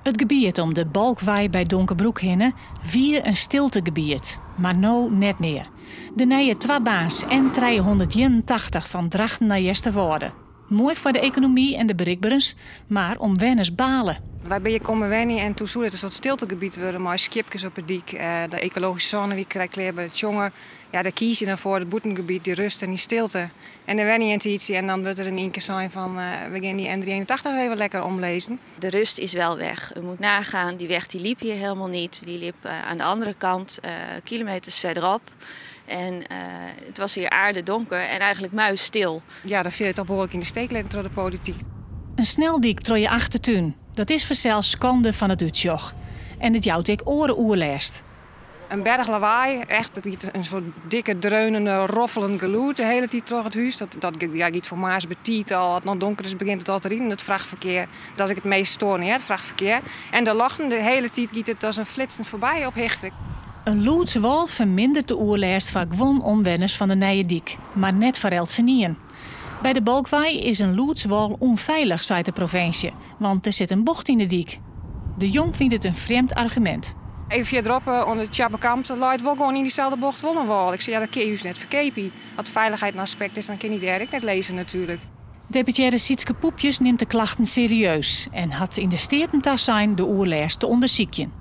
It gebiet om de Balkwei by Donkerbroek hinne wie in stiltegebiet, mar no net mear. De nije twabaans N 381 fan Drachten nei Easterwâlde. Moai foar de ekonomy en de berikberens, mar omwenners bale. Wy binne hjir kommen wenjen en doe soe it in soart stiltegebiet wurde mei skiepkes op 'e dyk. De ekologyske sône wie krekt klear by de Tsjonger. Ja, dêr kies je dan foar, it bûtengebiet, dy rêst en dy stilte. En dan wenje je in tiidsje en dan wurdt der yn ien kear sein fan we gean dy N381 even lekker omlizzen. De rust is wel weg. U moet nagaan, die weg die liep hier helemaal niet. Die liep aan de andere kant, kilometers verderop. En het was hier aardedonker en eigenlijk muisstil. Ja, dan fiel je toch behoarlik yn de steek litten troch de polityk. In sneldyk troch je achtertún, dat is fansels skande fan it útsjoch. En it jout ek oare oerlêst. In berch lawaai, echt, it giet in soart dikke, dreunende, roffelend gelûd de hiele tiid troch it hús. Dat, dat ja, giet foar moarns betiid al, as it noch donker is, begjint it al te riden, it frachtferkear. Dat is ek it meast stoarende, hear, it frachtferkear. En de ljochten, de hiele tiid giet it as in flitsen foarby op hichte. In lûdswâl ferminderet de oerlêst foar guon omwenners fan de nije dyk, mar net foar eltsenien. By de Balkwei is in lûdswâl ûnfeilich, seit de provinsje, want der sit in bocht yn de dyk. De Jong fynt it in frjemd argumint. Even fierderop oan de Tsjabbekamp leit wol gewoan yn dyselde bocht wol in wâl. Ik sei, ja, dat kin je ús net ferkeapje. As feilichheid in aspekt is, dan kin dy dêr ek net lizze natuerlik. Deputearre Sietske Poepjes nimt de klachten serieus en hat yn de Steaten tasein de oerlêst te ûndersykjen.